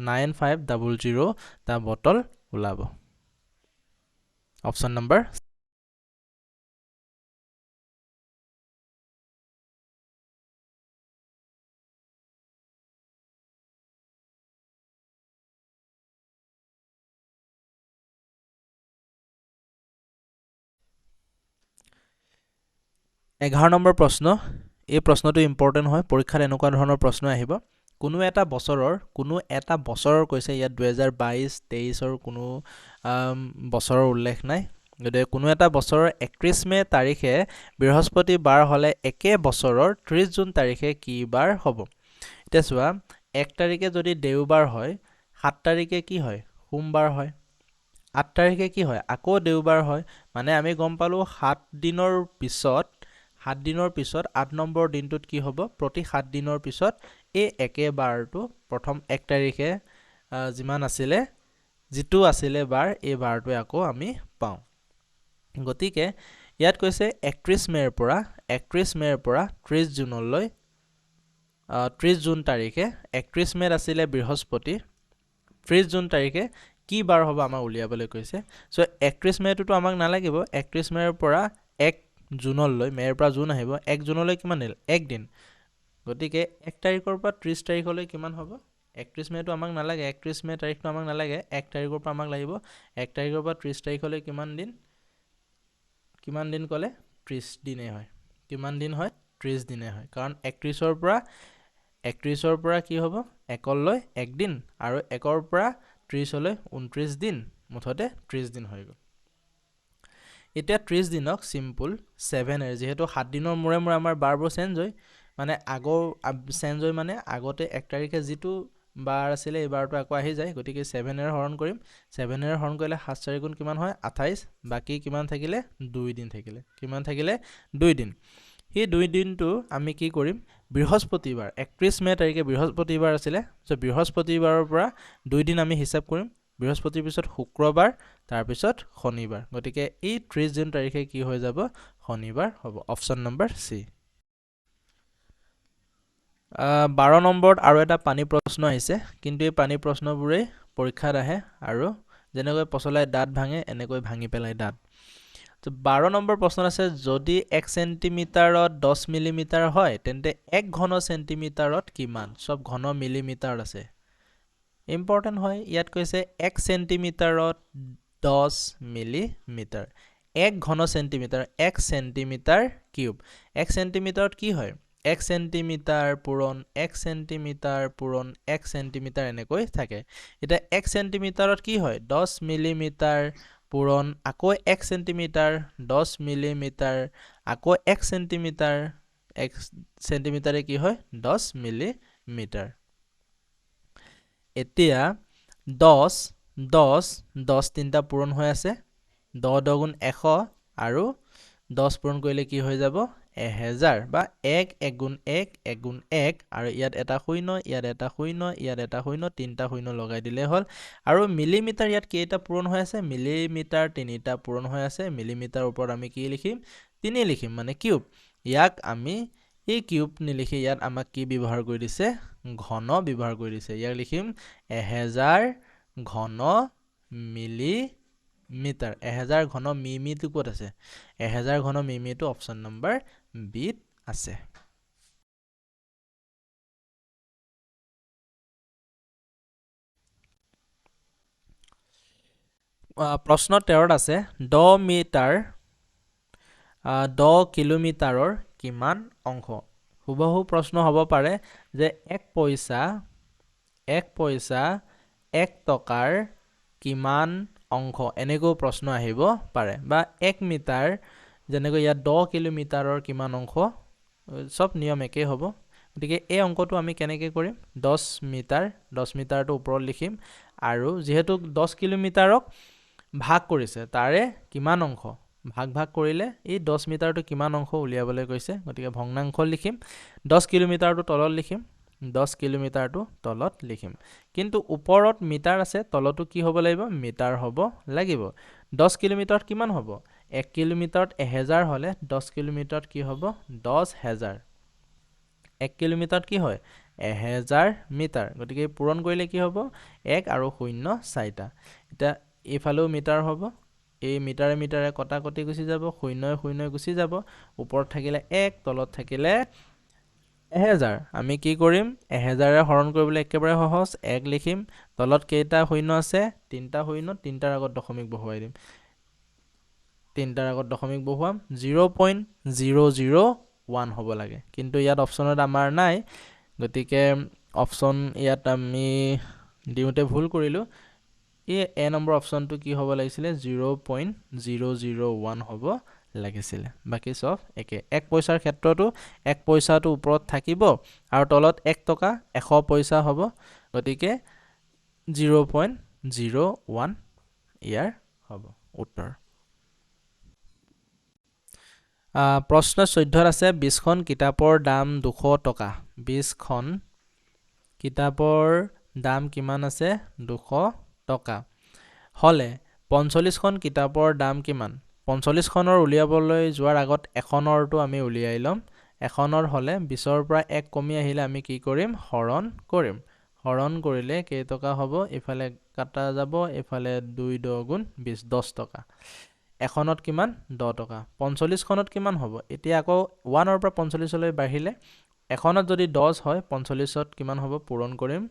নাইন ফাইভ ডাবল জিৰ' টা বটল ওলাব। অপশ্যন নম্বৰ 11 নম্বৰ প্ৰশ্ন। এই প্ৰশ্নটো ইম্পৰ্টেণ্ট হয়, পৰীক্ষাত এনেকুৱা ধৰণৰ প্ৰশ্ন আহিব। কোনো এটা বছৰৰ কৈছে, ইয়াত দুহেজাৰ বাইছ তেইছৰ কোনো বছৰৰ উল্লেখ নাই। গতিকে কোনো এটা বছৰৰ 31 মে' তাৰিখে বৃহস্পতিবাৰ হ'লে একে বছৰৰ 30 জুন তাৰিখে কি বাৰ হ'ব। এতিয়া চোৱা, 1 তাৰিখে যদি দেওবাৰ হয়, 7 তাৰিখে কি হয়, সোমবাৰ হয়, 8 তাৰিখে কি হয়, আকৌ দেওবাৰ হয়। মানে আমি গম পালোঁ 7 দিনৰ পিছত 8 নম্বৰ দিনটোত কি হ'ব, প্ৰতি 7 দিনৰ পিছত এই একে বাৰটো প্ৰথম 1 তাৰিখে যিমান আছিলে, যিটো আছিলে বাৰ, এই বাৰটোৱে আকৌ আমি পাওঁ। গতিকে ইয়াত কৈছে 31 মে'ৰ পৰা 30 জুনলৈ, 30 জুন তাৰিখে, 31 মে'ত আছিলে বৃহস্পতি, 30 জুন তাৰিখে কি বাৰ হ'ব আমাক উলিয়াবলৈ কৈছে। 31 মে'টোতো আমাক নালাগিব, 31 মে'ৰ পৰা 1 জুনলৈ, মে'ৰ পৰা জুন আহিব, 1 জুনলৈ কিমান দিন, 1 দিন। গতিকে 1 তাৰিখৰ পৰা 30 তাৰিখলৈ কিমান হ'ব, 31 মে'টো আমাক নালাগে, 31 মে' তাৰিখটো আমাক নালাগে, 1 তাৰিখৰ পৰা আমাক লাগিব, 1 তাৰিখৰ পৰা 30 তাৰিখলৈ কিমান দিন, কিমান দিন ক'লে 30 দিনেই হয়। কিমান দিন হয়, 30 দিনেই হয়, কাৰণ একত্ৰিছৰ পৰা কি হ'ব, একলৈ 1 দিন, আৰু একৰ পৰা ত্ৰিছলৈ 29 দিন, মুঠতে 30 দিন হৈ গ'ল। এতিয়া 30 দিনক চিম্পুল ছেভেনেৰে, যিহেতু 7 দিনৰ মূৰে মূৰে আমাৰ বাৰবোৰ চেঞ্জ হয়, মানে আগৰ, চেঞ্জ হয় মানে আগতে 1 তাৰিখে যিটো বাৰ আছিলে এই বাৰটো আকৌ আহি যায়, গতিকে ছেভেনেৰে হৰণ কৰিম। ছেভেনেৰে হৰণ কৰিলে সাত চাৰি গুণ কিমান হয়, 28, বাকী কিমান থাকিলে, 2 দিন থাকিলে, কিমান থাকিলে, 2 দিন। সেই 2 দিনটো আমি কি কৰিম, বৃহস্পতিবাৰ 31 মে' তাৰিখে বৃহস্পতিবাৰ আছিলে, চ' বৃহস্পতিবাৰৰ পৰা 2 দিন আমি হিচাপ কৰিম। বৃহস্পতিৰ পিছত শুক্ৰবাৰ, তাৰপিছত শনিবাৰ। গতিকে এই 30 জুন তাৰিখে কি হৈ যাব? শনিবাৰ হ'ব, অপশ্যন নম্বৰ চি। 12 নম্বৰত আৰু এটা পানী প্ৰশ্ন আহিছে, কিন্তু এই পানী প্ৰশ্নবোৰেই পৰীক্ষাত আহে আৰু যেনেকৈ পচলাই দাঁত ভাঙে এনেকৈ ভাঙি পেলাই দাঁত। 12 নম্বৰ প্ৰশ্নত আছে, যদি 1 চেণ্টিমিটাৰত 10 মিলিমিটাৰ হয় তেন্তে 1 ঘন চেণ্টিমিটাৰত কিমান? চব ঘন মিলিমিটাৰত আছে, ইম্পৰ্টেণ্ট হয়। ইয়াত কৈছে 1 চেণ্টিমিটাৰত 10 মিলিমিটাৰ, 1 ঘন চেণ্টিমিটাৰ, 1 চেণ্টিমিটাৰ কিউব। 1 চেণ্টিমিটাৰত কি হয়? 1 চেণ্টিমিটাৰ পূৰণ 1 চেণ্টিমিটাৰ পূৰণ 1 চেণ্টিমিটাৰ এনেকৈ থাকে। এতিয়া 1 চেণ্টিমিটাৰত কি হয়? 10 মিলিমিটাৰ পূৰণ আকৌ 1 চেণ্টিমিটাৰ, 10 মিলিমিটাৰ আকৌ 1 চেণ্টিমিটাৰ, 1 চেণ্টিমিটাৰে কি হয়? 10 মিলিমিটাৰ। এতিয়া 10, 10, 10 তিনিটা পূৰণ হৈ আছে, দহ দহ গুণ এশ আৰু 10 পূৰণ কৰিলে কি হৈ যাব? 1000 বা 1, 1 গুণ 1, 1 গুণ 1 আৰু ইয়াত এটা শূন্য, ইয়াত এটা শূন্য, ইয়াত এটা শূন্য, তিনিটা শূন্য লগাই দিলেই হ'ল। আৰু মিলিমিটাৰ ইয়াত কেইটা পূৰণ হৈ আছে? মিলিমিটাৰ তিনিটা পূৰণ হৈ আছে। মিলিমিটাৰ ওপৰত আমি কি লিখিম? 3 লিখিম, মানে কিউব। ইয়াক আমি এই কিউব নিলিখি ইয়াত আমাক কি ব্যৱহাৰ কৰি দিছে? ঘন ব্যৱহাৰ কৰি দিছে। ইয়াক লিখিম 1000 ঘন মিলিমিটাৰ। 1000 ঘন মিমিটো ক'ত আছে? 1000 ঘন মিমিটো অপশ্যন নম্বৰ বিত আছে। প্ৰশ্ন 13 আছে, দহ মিটাৰ, দহ কিলোমিটাৰৰ কিমান অংশ? হুবহু প্ৰশ্ন হ'ব পাৰে যে এক পইচা এক টকাৰ কিমান অংশ, এনেকৈও প্ৰশ্ন আহিব পাৰে। বা 1 মিটাৰ, যেনেকৈ ইয়াত দহ কিলোমিটাৰৰ কিমান অংশ, চব নিয়ম একেই হ'ব। গতিকে এই অংকটো আমি কেনেকৈ কৰিম? দহ মিটাৰ, দহ মিটাৰটো ওপৰত লিখিম আৰু যিহেতু দহ কিলোমিটাৰক ভাগ কৰিছে তাৰে কিমান অংশ, ভাগ ভাগ কৰিলে এই দহ মিটাৰটো কিমান অংশ উলিয়াবলৈ কৈছে, গতিকে ভগ্নাংশ লিখিম। দহ কিলোমিটাৰটো তলত লিখিম, দহ কিলোমিটাৰটো তলত লিখিম, কিন্তু ওপৰত মিটাৰ আছে, তলতো কি হ'ব লাগিব? মিটাৰ হ'ব লাগিব। দহ কিলোমিটাৰত কিমান হ'ব? 1 কিলোমিটাৰত 1000 হ'লে দহ কিলোমিটাৰত কি হ'ব? দহ হেজাৰ। 1 কিলোমিটাৰত কি হয়? 1000 মিটাৰ। গতিকে পূৰণ কৰিলে কি হ'ব? 1 আৰু শূন্য চাৰিটা। এতিয়া এইফালেও মিটাৰ হ'ব, এই মিটাৰে মিটাৰে কটাকটি গুচি যাব, শূন্যই শূন্যই গুচি যাব, ওপৰত থাকিলে 1, তলত থাকিলে 1000। আমি কি কৰিম? 1000 হৰণ কৰিবলৈ একেবাৰে সহজ, 1 লিখিম, তলত কেইটা শূন্য আছে? তিনিটা শূন্য, তিনিটাৰ আগত দশমিক বহুৱাই দিম, তিনিটাৰ আগত দশমিক বহুৱাম, zero point zero zero one হ'ব লাগে, কিন্তু ইয়াত অপশ্যনত আমাৰ নাই, গতিকে অপশ্যন ইয়াত আমি দিওঁতে ভুল কৰিলোঁ। এই এ নম্বৰ অপশ্যনটো কি হ'ব লাগিছিলে? Zero point zero zero one হ'ব লাগিছিলে। বাকী চব একে। 1 পইচাৰ ক্ষেত্ৰতো 1 পইচাটো ওপৰত থাকিব আৰু তলত 1 টকা এশ পইচা হ'ব, গতিকে zero' point zero' one year হ'ব উত্তৰ। প্ৰশ্ন চৈধ্যত আছে, 20খন কিতাপৰ দাম দুশ টকা। 20খন কিতাপৰ দাম কিমান আছে? দুশ টকা হ'লে 45খন কিতাপৰ দাম কিমান? 45খনৰ উলিয়াবলৈ যোৱাৰ আগত এখনৰটো আমি উলিয়াই ল'ম। এখনৰ হ'লে বিছৰ পৰা 1 কমি আহিলে আমি কি কৰিম? হৰণ কৰিম। হৰণ কৰিলে কেইটকা হ'ব? ইফালে কাটা যাব, ইফালে দুই দহ গুণ বিছ, দহ টকা। এখনত কিমান? দহ টকা। 45খনত কিমান হ'ব? এতিয়া আকৌ ওৱানৰ পৰা পঞ্চল্লিছলৈ বাঢ়িলে এখনত যদি দহ হয়, পঞ্চল্লিছত কিমান হ'ব? পূৰণ কৰিম,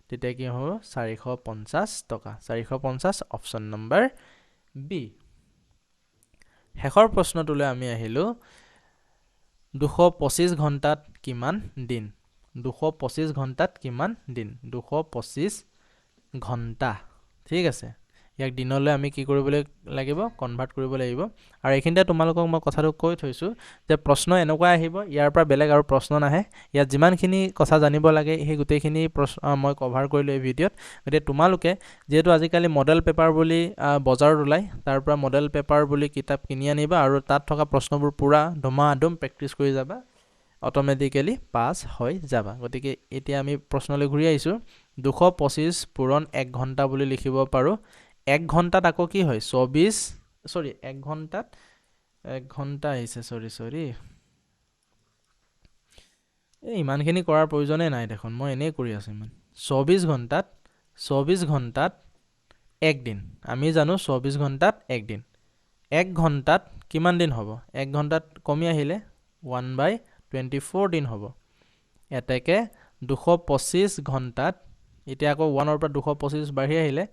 তেতিয়া কি হ'ব? চাৰিশ পঞ্চাছ টকা। চাৰিশ পঞ্চাছ, অপশ্যন নম্বৰ বি। শেষৰ প্ৰশ্নটোলৈ আমি আহিলোঁ, দুশ পঁচিছ ঘণ্টাত কিমান দিন? দুশ পঁচিছ ঘণ্টাত কিমান দিন? দুশ পঁচিছ ঘণ্টা, ঠিক আছে। ইয়াক দিনলৈ আমি কি কৰিব লাগিব? কনভাৰ্ট কৰিব লাগিব। আৰু এইখিনিতে তোমালোকক মই কথাটো কৈ থৈছোঁ যে প্ৰশ্ন এনেকুৱা আহিব, ইয়াৰ পৰা বেলেগ আৰু প্ৰশ্ন নাহে। ইয়াত যিমানখিনি কথা জানিব লাগে সেই গোটেইখিনি প্ৰশ্ন মই কভাৰ কৰিলোঁ এই ভিডিঅ'ত। গতিকে তোমালোকে যিহেতু আজিকালি মডেল পেপাৰ বুলি বজাৰত ওলায়, তাৰ পৰা মডেল পেপাৰ বুলি কিতাপ কিনি আনিবা আৰু তাত থকা প্ৰশ্নবোৰ পূৰা ধুমাধুম প্ৰেক্টিছ কৰি যাবা, অট'মেটিকেলি পাছ হৈ যাবা। গতিকে এতিয়া আমি প্ৰশ্নলৈ ঘূৰি আহিছোঁ। 225 পূৰণ 1 ঘণ্টা বুলি লিখিব পাৰোঁ। 1 ঘণ্টাত আকৌ কি হয়, চৌবিছ, চৰি, এক ঘণ্টাত এক ঘণ্টা আহিছে, চৰি চৰি, এই ইমানখিনি কৰাৰ প্ৰয়োজনেই নাই দেখোন, মই এনেই কৰি আছোঁ ইমান। 24 ঘণ্টাত একদিন, আমি জানো 24 ঘণ্টাত একদিন। 1 ঘণ্টাত কিমান দিন হ'ব, 1 ঘণ্টাত কমি আহিলে 1/24 দিন হ'ব। এতেকে 225 ঘণ্টাত, এতিয়া আকৌ ওৱানৰ পৰা 225 বাঢ়ি আহিলে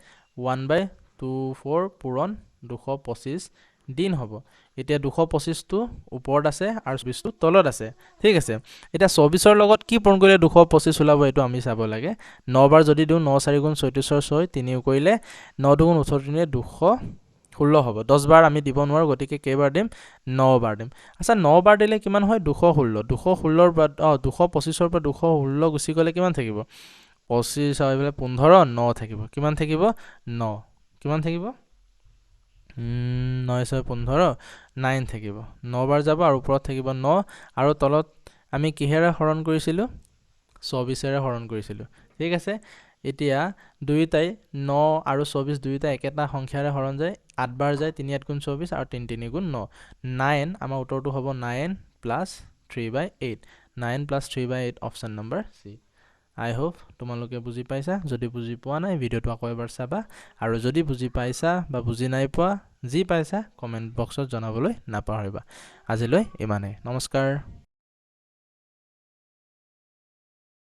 1/24 পূৰণ 225 দিন হ'ব। এতিয়া 225টো ওপৰত আছে আৰু 24টো তলত আছে, ঠিক আছে। এতিয়া 24ৰ লগত কি পূৰণ কৰিলে 225 ওলাব এইটো আমি চাব লাগে। ন বাৰ যদি দিওঁ, ন চাৰি গুণ ছয়ত্ৰিছৰ ছয়, তিনি কৰিলে ন দুগুণ ওঠৰ তিনিয়ে 216 হ'ব। 10 বাৰ আমি দিব নোৱাৰোঁ, গতিকে কেইবাৰ দিম, ন বাৰ দিম। আচ্ছা, ন বাৰ দিলে কিমান হয়, 216। 216ৰ পৰা, 225ৰ পৰা 216 গুচি গ'লে কিমান থাকিব, পঁচিছ আৰু এইফালে পোন্ধৰ, ন থাকিব। কিমান থাকিব, ন। কিমান থাকিব, নয় ছয় পোন্ধৰ, নাইন থাকিব। ন বাৰ যাব আৰু ওপৰত থাকিব ন, আৰু তলত আমি কিহেৰে হৰণ কৰিছিলোঁ, 24ৰে হৰণ কৰিছিলোঁ, ঠিক আছে। এতিয়া দুয়োটাই ন আৰু 24 দুয়োটাই একেটা সংখ্যাৰে হৰণ যায়, আঠ বাৰ যায়, তিনি আঠ গুণ চৌবিছ আৰু তিনি তিনি গুণ ন, নাইন। আমাৰ উত্তৰটো হ'ব nine plus three by eight, nine plus three by eight, option number C. I hope তোমালোকে বুজি পাইছা। যদি বুজি পোৱা নাই ভিডিঅ'টো আকৌ এবাৰ চাবা, আৰু যদি বুজি পাইছা বা বুজি নাই পোৱা, যি পাইছা কমেণ্ট বক্সত জনাবলৈ নাপাহৰিবা। আজিলৈ ইমানেই, নমস্কাৰ।